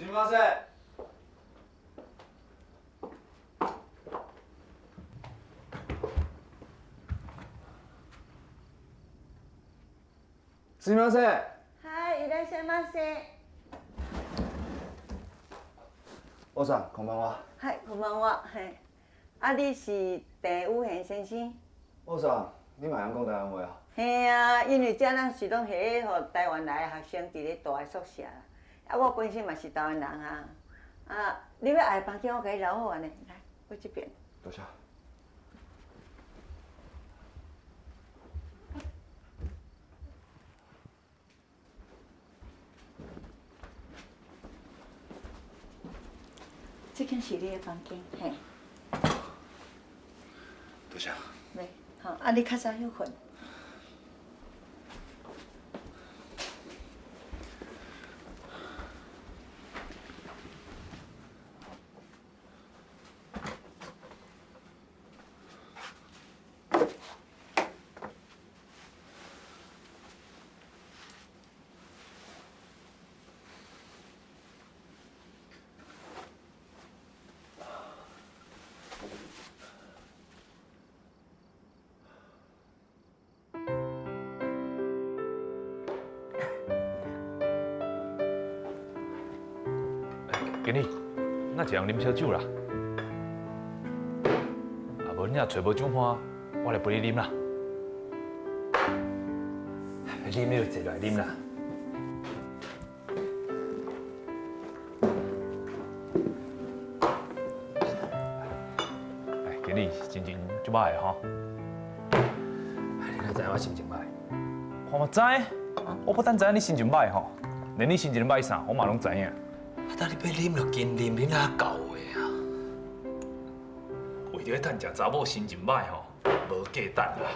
すみません。すみません。はい、いらっしゃいませ。王さん、こんばんは。はい、こんばんは。嘿，啊，你是鄭宇賢先生？王さん，你嘛會曉講台灣話啊？嘿啊，因為這咱是攏提予台灣來的學生佇咧住的宿舍啦。啊，我本身嘛是台灣人啊。啊，你欲愛房間，我共你留好按呢。來，過這邊。多謝。這間是你的房間，嘿。多謝。來，好，啊，你較早歇睏。經理，哪一人啉燒酒啦？啊，無你若揣無酒伴，我來陪你啉啦。啉你就坐來啉啦。哎，經理心情足歹的吼。你哪知影我心情歹？我嘛知，我不但知影你心情歹吼，連你心情歹啥，我嘛攏知影。啊，等你欲啉就緊啉，啉哪厚的啊？為著欲趁食查某心情歹吼，無價值啦。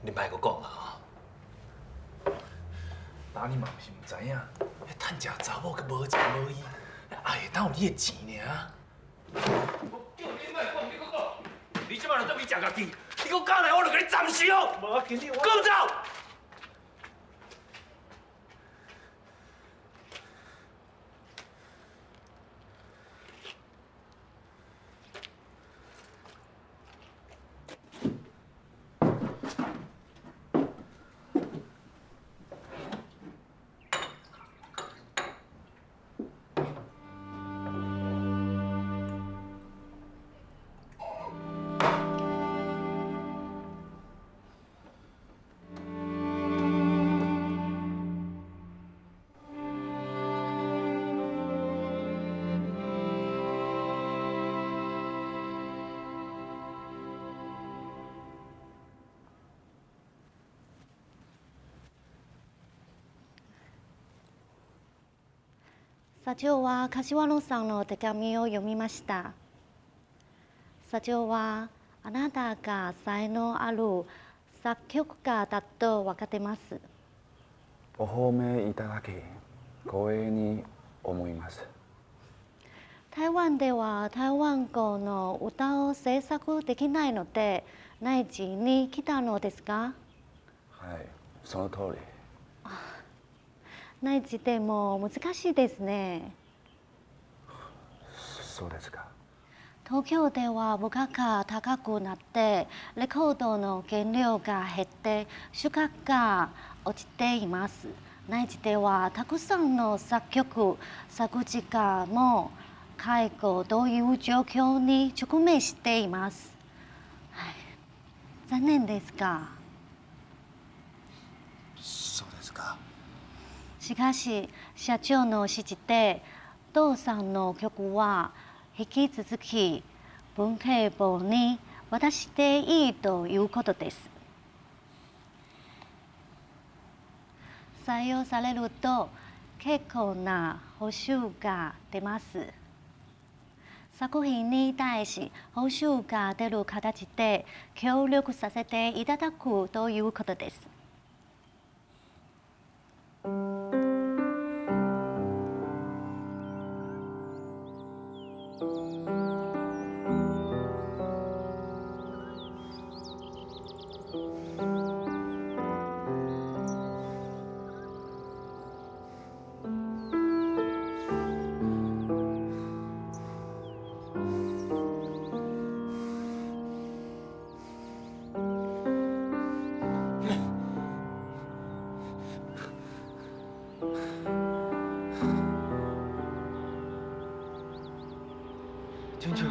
你莫閣講啊！當你嘛毋是毋知影，彼趁食查某閣無情無義，愛會當有你的錢爾。我叫你莫講，你閣講，你這擺就轉去食家己，你閣敢來，我就共你斬死哦！無啊，經理，我滾走！社長は柏野さんの手紙を読みました。社長はあなたが才能ある作曲家だと分かってます。お褒めいただき、光栄に思います。台灣では台灣語の歌を制作できないので、内地に来たのですか？はい、その通り。内地でも難しいですね。そうですか。東京では物価が高くなって、レコードの原料が減って出荷が落ちています。内地ではたくさんの作曲、作詞家も解雇という状況に直面しています。はい、残念ですが。そうですか。しかし、社長の指示で、父さんの曲は引き続き文慶部に渡していいということです。採用されると結構な報酬が出ます。作品に対し報酬が出る形で協力させていただくということです。舅舅，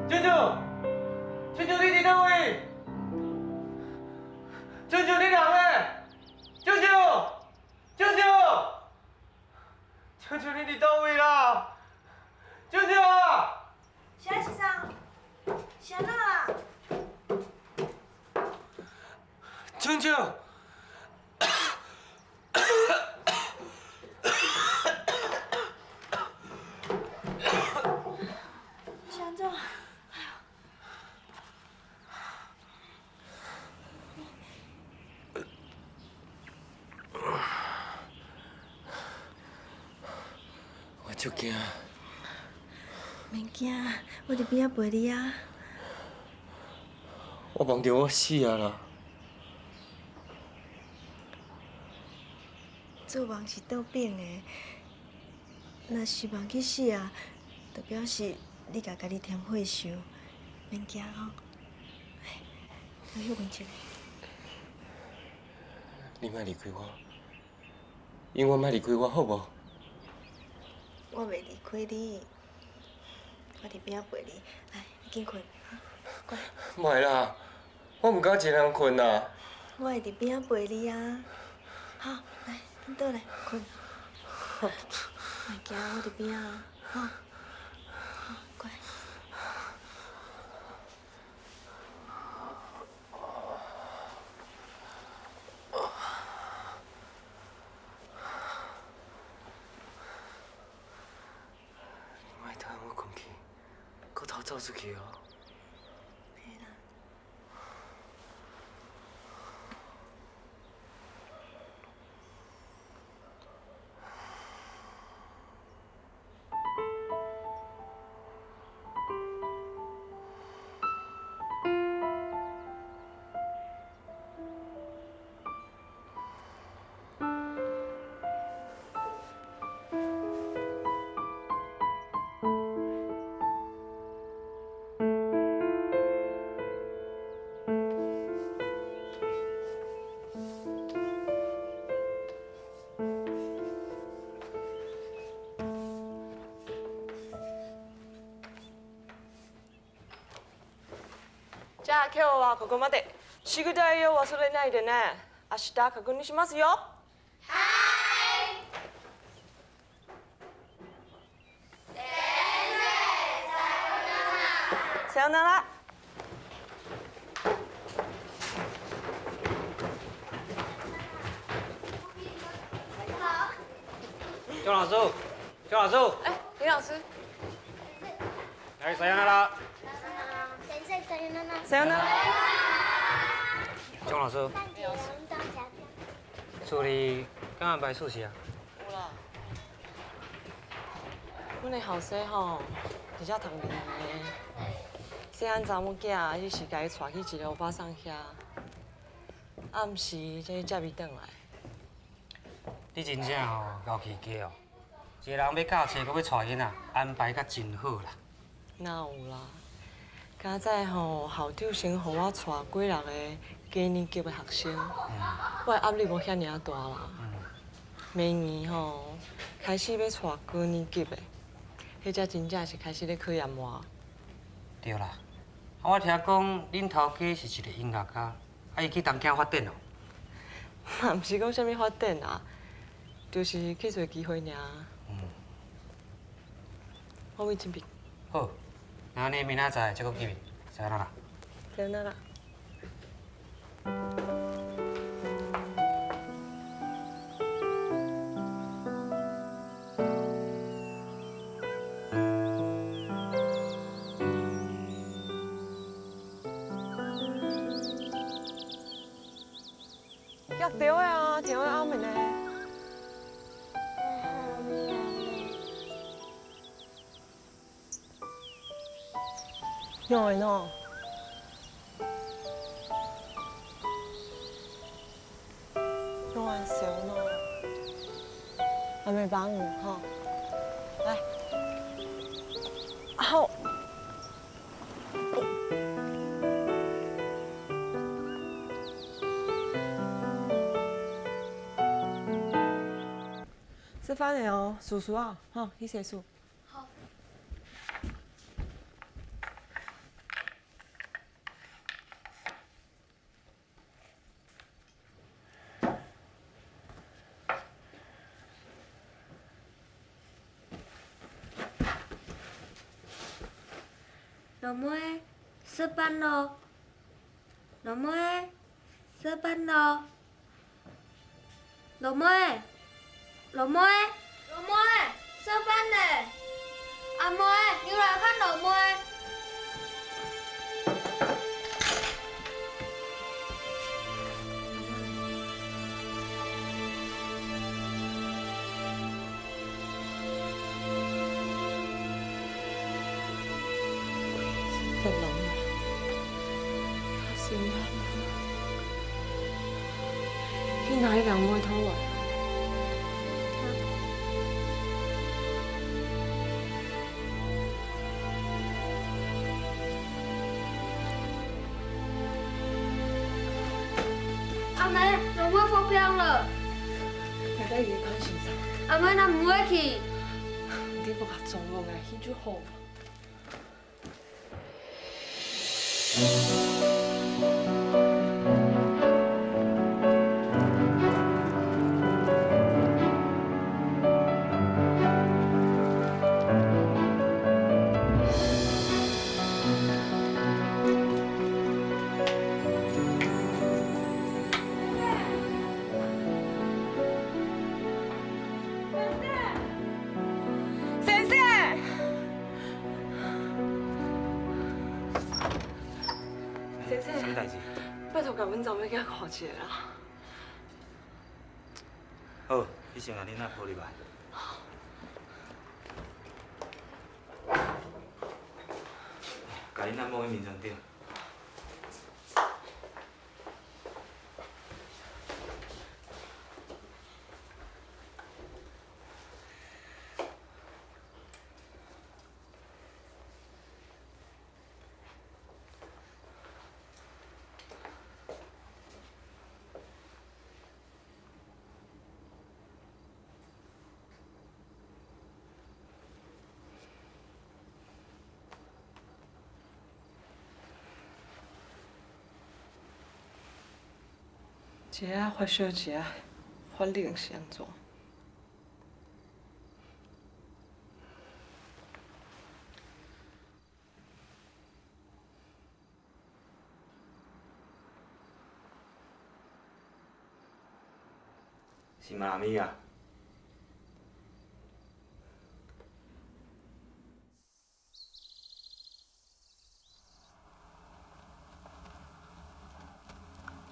舅舅，舅舅，你佇佗位？舅舅，你人咧？舅舅，舅舅，舅舅，你佇佗位啦？舅舅啊！啥是啥？是按怎啦？舅舅。是按怎？我足惊。免惊，我伫边仔陪你啊。我梦著我死啊啦！做梦是倒反的，若是梦去死啊，就表示你共家己添火烧，免惊吼。来，来歇睏一下。你莫离开我，永远莫离开我，好无？我袂离开你，我伫边仔陪你。来，你紧睏，乖。莫啦，我毋敢一个人睏啦。我会伫边仔陪你啊。好，来，紧倒来睏。莫惊，我伫边仔啊，吼。好，乖。你莫等我睏去，阁偷走出去哦。袂啦。じゃあ今日はここまで。宿題を忘れないでね。明日確認しますよ。はい。さよなら。姜老师，姜老师，哎，林老师。来，さよなら。先生，さよなら。さよなら。姜老师，厝里敢有摆寿司啊？有啦。阮的后生吼，伫遮读二年的，细汉查某囝，彼时共伊带去一个欧巴桑遐，暗时才去接伊转来。你真正吼𠢕起家哦，一个人欲教册，阁欲带囡仔，安排甲真好啦。哪有啦？佳哉吼，校长先予我带几六个低年级的学生，我的压力无遐尔仔大啦。明年吼，开始欲带高年级的，彼才真正是开始咧考验我。对啦，啊，我听讲恁头家是一个音乐家，啊，伊去东京发展哦。嘛毋是讲啥物发展啊，就是去揣机会尔。我去准备。好，那你明仔载再阁见面，さよなら。さよなら。约对的啊，停在后面呢。喏喏。喏安小喏，还没帮我哈，来，好。食飯的哦，叔叔啊，吼，去洗手。好。老妹，食飯咯。老妹，食飯咯。老妹，老妹，老妹，食飯嘞。阿妹，你來看老妹。佛人啊，心啊，去哪里人妹讨来？阿妹，老妹放屁了。大家伊会关心啥？阿妹，咱唔会去。你无共装懵啊，去就好。先生，先生，啥物代志？拜託，共阮查某囝看一下啦。好，你先共恁仔抱入來。共恁仔摸去眠床頂。一下發燒，一下發冷是按怎？是媽咪啊。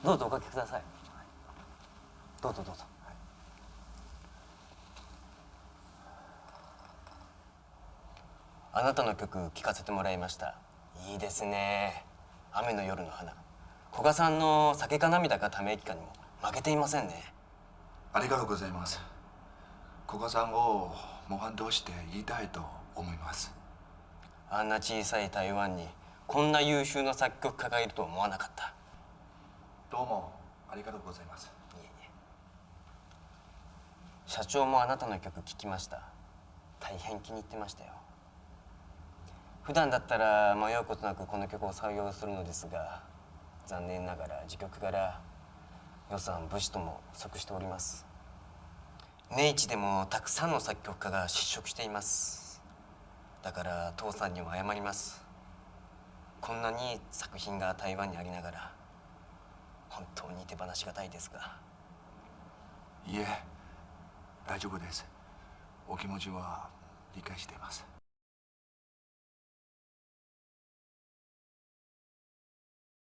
どうぞおかけください。どうぞどうぞ。あなたの曲聴かせてもらいました。いいですね。雨の夜の花。古賀さんの酒か涙かため息かにも負けていませんね。ありがとうございます。古賀さんを模範として言いたいと思います。あんな小さい台湾にこんな優秀な作曲家がいるとは思わなかった。どうもありがとうございます。いえいえ。社長もあなたの曲聴きました。大変気に入ってましたよ。普段だったら迷うことなくこの曲を採用するのですが、残念ながら自曲から予算物資とも不足しております。根市でもたくさんの作曲家が失職しています。だから父さんには謝ります。こんなにいい作品が台湾にありながら本当に手放しがたいですが。いえ、大丈夫です。お気持ちは理解しています。